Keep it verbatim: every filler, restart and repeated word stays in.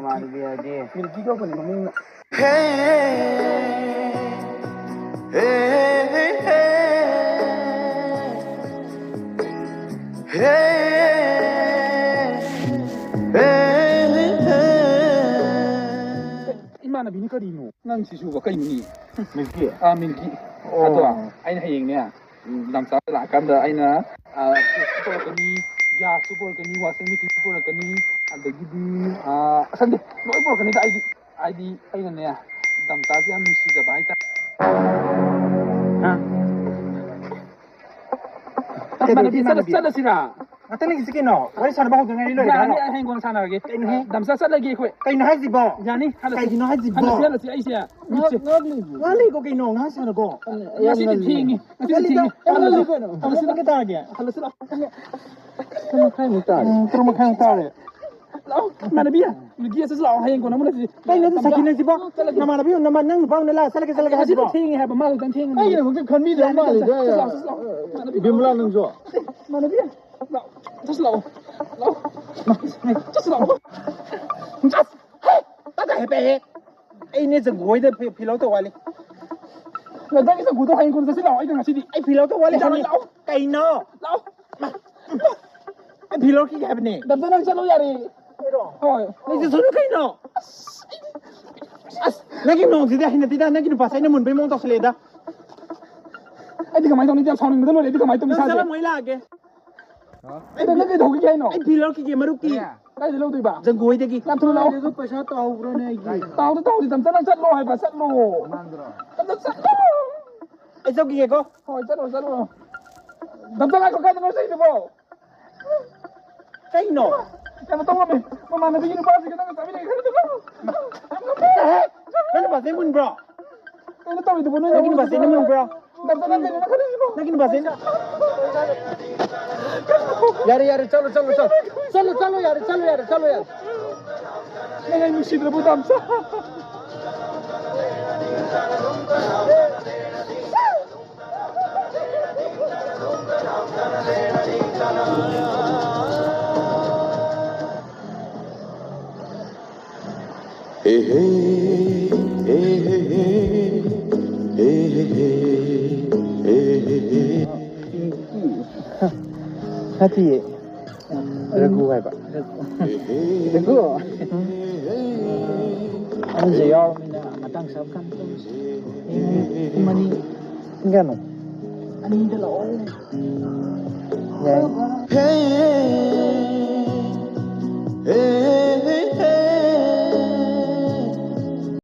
ꯏꯃꯥꯟꯅꯕꯤ ꯍꯥꯏꯗꯤ꯫ ꯃꯤꯜꯀꯤ ꯀꯧꯕꯅꯦ ꯃꯃꯤꯡꯅ꯫ ꯏꯃꯥꯟꯅꯕꯤꯅꯤ ꯀꯔꯤꯅꯣ? ꯅꯪ ꯁꯤꯁꯨꯕ ꯀꯩꯅꯣꯅꯦ? ꯃꯤꯜꯀꯤ? ꯑꯥ, ꯃꯤꯜꯀꯤ꯫ ꯑꯣ꯫ ꯑꯗꯣ ꯑꯩꯅ ꯍꯌꯦꯡꯅꯦ, ꯎꯝ, ꯗꯥꯝꯆꯥꯗ ꯂꯥꯛꯑꯀꯥꯟꯗ ꯑꯩꯅ, ꯑꯥ, ꯐ꯭ꯔꯤꯖꯁꯨ ꯄꯨꯔꯛꯀꯅꯤ, ꯒ꯭ꯌꯥꯁꯁꯨ ꯄꯨꯔꯛꯀꯅꯤ, ꯋꯥꯁꯤꯡ ꯃꯦꯆꯤꯟꯁꯨ ꯄꯨꯔꯛꯀꯅꯤ, ꯑꯗꯒꯤꯗꯤ, ꯑꯥ, ꯈꯪꯗꯦ, ꯂꯣꯏ ꯄꯨꯔꯛꯀꯅꯤꯗ ꯑꯩꯗꯤ꯫ ꯍꯥꯏꯗꯤ ꯑꯩꯅꯅꯦ, ꯗꯥꯝꯆꯥꯁꯦ ꯌꯥꯝ ꯅꯨꯡꯁꯤꯖꯕ ꯍꯥꯏꯇꯥꯔꯦ꯫ ꯍꯥ? ꯏꯃꯥꯟꯅꯕꯤ, ꯀꯩꯗꯧꯔꯒꯦ, ꯆꯠꯂ-, ꯏꯃꯥꯟꯅꯕꯤ? ꯆꯠꯂꯁꯤꯔꯥ? ꯉꯥꯛꯇꯪ ꯂꯩꯈꯤꯁꯤ ꯀꯩꯅꯣ? ꯋꯥꯔꯤ ꯁꯥꯟꯅꯕ ꯍꯧꯗ ꯉꯥꯏꯔꯤ, ꯂꯣꯏꯔꯦ ꯌꯥꯅꯤ, ꯍꯥꯏꯔꯣ? ꯑꯩ ꯍꯌꯦꯡ ꯀꯣꯟꯅ ꯁꯥꯟꯅꯔꯒꯦ꯫ ꯀꯩꯅꯣꯍꯦ? ꯗꯥꯝꯆꯥ, ꯆꯠꯂꯒꯦ ꯑꯩꯈꯣꯏ꯫ ꯀꯩꯅꯣ ꯍꯥꯏꯁꯤꯕꯣ? ꯌꯥꯅꯤ, ꯍꯜꯂꯁꯤ꯫ ꯀꯩꯒꯤꯅꯣ ꯍꯥꯏꯁꯤꯕꯣ? ꯍꯜꯂꯁꯤ, ꯍꯜꯂꯁꯤ, ꯑꯩꯁꯦ꯫ ꯉꯥꯏꯍꯥꯛ, ꯃꯤꯠꯁꯦ꯫ ꯉꯥꯏꯍꯥꯛ ꯂꯩꯈꯣ ꯀꯩꯅꯣ, ꯉꯥꯏꯍꯥꯛ ꯁꯥꯟꯅꯈꯣ꯫ ꯉꯁꯤꯗꯤ ꯊꯦꯡꯉꯦ, ꯉꯁꯤꯗꯤ ꯌꯥꯅꯤꯗ, ꯊꯦꯡꯉꯦ꯫ ꯌꯥꯅꯤꯗ, ꯍꯜꯂꯁꯤ, ꯀꯩꯅꯣ? ꯍꯜꯂꯁꯤ, ꯄꯨꯡ ꯀꯌꯥ ꯇꯥꯔꯒꯦ? ꯍꯜꯂꯁꯤ ꯂꯥꯛꯑꯣ꯫ ꯄꯨꯡ ꯇꯔꯨꯛ ꯃꯈꯥꯏꯃꯨꯛ ꯇꯥꯔꯦ꯫ ꯎꯝ, ꯇꯔꯨꯛ ꯃꯈꯥꯏꯃꯨꯛ ꯇꯥꯔꯦ꯫ ꯂꯥꯛꯑꯣ, ꯏꯃꯥꯟꯅꯕꯤ, ꯅꯨꯄꯤ ꯑꯁꯤꯁꯨ ꯂꯥꯛꯑꯣ, ꯍꯌꯦꯡ ꯀꯣꯟꯅ ꯑꯃꯨꯛ ꯂꯩꯁꯤ꯫ ꯀꯩꯅꯣ ꯑꯗꯨ ꯁꯥꯈꯤ ꯅꯪꯁꯤꯕꯣ? ꯆꯠꯂꯒꯦ꯫ ꯅꯃꯥꯟꯅꯕꯤ, ꯅꯃꯥꯟ-, ꯅꯪ ꯅꯨꯄꯥ ꯑꯃꯅ ꯂꯥꯛꯑ ꯆꯠꯂꯒꯦ, ꯆꯠꯂꯒꯦ ꯉꯁꯤꯗꯤ ꯍꯥꯏꯁꯤꯕꯣ? ꯊꯦꯡꯉꯦ ꯍꯥꯏꯕ, ꯃꯥ ꯈꯛꯇꯪ ꯊꯦꯡꯉꯅꯤ꯫ ꯑꯩꯒꯤ ꯅꯈꯨꯠꯇ ꯈꯟꯕꯤꯗ꯭ꯔ ꯌꯥꯅꯤ, ꯃꯥꯜꯂꯤꯗ꯫ ꯆꯠꯂꯣ, ꯆꯠꯂꯣ, ꯆꯠꯂꯣ꯫ ꯏꯃꯥꯟꯅꯕꯤ꯫ ꯕꯤꯃꯂꯥ, ꯅꯪꯁꯨ꯫ ꯏꯃꯥꯟꯅꯕꯤ, ꯂꯥꯛꯑꯣ꯫ ꯆꯠꯁꯤ ꯂꯥꯛꯑꯣ꯫ ꯂꯥꯛꯑꯣ꯫ ꯆꯠꯁꯤ ꯂꯥꯛꯑꯣ꯫ ꯆꯠꯁꯤ꯫ ꯍꯦ! ꯇꯥꯗ ꯍꯥꯏꯐꯦꯠ ꯍꯦ꯫ ꯑꯩꯅꯦ ꯖꯒꯣꯏꯗ ꯐꯤ-, ꯐꯤꯜ ꯑꯥꯎꯠ ꯇꯧ ꯋꯥꯠꯂꯤ꯫ ꯅꯪꯒꯤ ꯖꯒꯣꯏꯗꯣ ꯍꯌꯦꯡ ꯀꯣꯟꯅ ꯆꯠꯁꯤ ꯂꯥꯛꯑꯣ, ꯑꯩꯅ ꯉꯁꯤꯗꯤ꯫ ꯑꯩ ꯐꯤꯜ ꯑꯥꯎꯠ ꯇꯧ ꯋꯥꯠꯂꯤ ꯌꯥꯔꯣꯏ, ꯍꯥꯏꯕꯅꯤ꯫ ꯂꯥꯛꯑꯣ꯫ ꯀꯩꯅꯣ? ꯂꯥꯛꯑꯣ꯫ ꯑꯩ ꯐꯤꯜ ꯑꯥꯎꯠ ꯈꯤꯒꯦ ꯍꯥꯏꯕꯅꯦ꯫ ꯗꯥꯝꯆꯥ, ꯅꯪ ꯆꯠꯂꯣ ꯌꯥꯔꯦ꯫ ꯑꯩꯔꯣ? ꯍꯣꯏ꯫ ꯑꯩꯁꯦ ꯁꯣꯏꯔꯣ ꯀꯩꯅꯣ? ꯑꯁ, ꯅꯪꯒꯤ ꯃꯑꯣꯡꯁꯤꯗꯤ ꯍꯩꯅꯗꯦꯗ, ꯅꯪꯒꯤ ꯅꯨꯄꯥꯁꯦ ꯑꯩꯅ ꯃꯨꯟꯕꯩ ꯃꯑꯣꯡ ꯇꯧꯁꯜꯂꯛꯑꯦꯗ꯫ ꯑꯩꯗꯤ ꯀꯃꯥꯏꯅ ꯇꯧꯅꯤ? ꯌꯥꯝ ꯁꯥꯎꯅꯤꯡꯕꯗ ꯂꯣꯏꯔꯦ꯫ ꯑꯩꯗꯤ ꯀꯃꯥꯏꯅ ꯇꯧꯅꯤ ꯅꯪ ꯏꯁꯥꯁꯦ? ꯆꯠꯂꯝꯃꯣ, ꯑꯩ ꯂꯥꯛꯑꯒꯦ꯫ ꯍꯥ? ꯑꯩ ꯅꯪ ꯀꯩꯗꯧꯈꯤꯒꯦ ꯍꯥꯏꯅꯣ? ꯑꯩ ꯐꯤꯜ ꯂꯧꯔꯛꯈꯤꯒꯦ, ꯃꯔꯨꯞꯀꯤ꯫ ꯀꯔꯤ? ꯀꯥꯏꯗ ꯂꯧꯗꯣꯏꯕ? ꯖꯪꯒꯣꯏꯗꯒꯤ꯫ ꯌꯥꯝ ꯊꯨꯅ ꯂꯥꯛꯑꯣ꯫ ꯀꯥꯏꯗꯩꯅꯣ ꯄꯩꯁꯥ ꯇꯥꯍꯧꯕ꯭ꯔꯣꯅꯦ ꯑꯩꯒꯤ? ꯇꯥꯍꯧꯗꯦ, ꯇꯥꯍꯧꯗꯦ꯫ ꯗꯥꯝꯆꯥ, ꯅꯪ ꯆꯠꯂꯣ ꯍꯥꯏꯕ, ꯆꯠꯂꯣ꯫ ꯃꯥꯟꯗ꯭ꯔꯣ? ꯗꯥꯝꯆꯥ, ꯆꯠꯂꯣ꯫ ꯑꯩ ꯆꯠꯈꯤꯒꯦꯀꯣ꯫ ꯍꯣꯏ, ꯆꯠꯂꯣ, ꯆꯠꯂꯣ꯫ ꯗꯥꯝꯆꯥ, ꯉꯥꯏꯈꯣ, ꯀꯥꯏꯗꯅꯣ ꯆꯠꯂꯤꯗꯨꯕꯣ? ꯀꯩꯅꯣ? ꯀꯩꯅꯣ ꯇꯧꯔꯝꯃꯦ꯫ ꯃꯃꯥꯟꯅꯕꯤꯒꯤ ꯅꯨꯄꯥꯁꯤꯒ ꯅꯪꯒ ꯆꯥꯃꯤꯟꯅꯩ ꯈꯜꯂꯤꯗꯨꯕꯣ? ꯅꯪ ꯅꯨꯄꯥꯁꯦ ꯃꯨꯟꯕ꯭ꯔꯣ? ꯀꯩꯅꯣ ꯇꯧꯔꯤꯗꯨꯕꯣ? ꯅꯣꯏ ꯅꯪꯒꯤ ꯅꯨꯄꯥꯁꯦ ꯃꯨꯟꯕ꯭ꯔꯣ? ꯗꯥꯝꯆꯥ, ꯅꯪ ꯀꯩꯅꯣ ꯈꯜꯂꯤꯁꯤꯕꯣ? ꯅꯪꯒꯤ ꯅꯨꯄꯥꯁꯦ꯫ ꯌꯥꯔꯦ, ꯌꯥꯔꯦ, ꯆꯠꯂꯣ, ꯆꯠꯂꯣ, ꯆꯠꯂꯣ꯫ ꯆꯠꯂꯣ, ꯆꯠꯂꯣ, ꯌꯥꯔꯦ, ꯆꯠꯂꯣ, ꯌꯥꯔꯦ, ꯆꯠꯂꯣ, ꯌꯥꯔꯦ꯫ ꯅꯪ ꯑꯩ ꯅꯨꯡꯁꯤꯗ꯭ꯔꯕꯣ, ꯗꯥꯝꯆꯥ? ꯅꯠꯇꯦ꯫ ꯔꯘꯨ ꯍꯥꯏꯕ꯫ ꯔꯘꯨ꯫ ꯑꯍꯟꯁꯦ ꯌꯥꯎꯔꯕꯅꯤꯅ ꯃꯇꯥꯡ ꯆꯥꯕ ꯀꯥꯟꯗ ꯇꯧꯁꯤ꯫ ꯄꯨꯡ ꯑꯅꯤ꯫ ꯄꯨꯡ ꯀꯌꯥꯅꯣ? ꯑꯅꯤꯗ ꯂꯥꯛꯑꯣ꯫ ꯌꯥꯏ꯫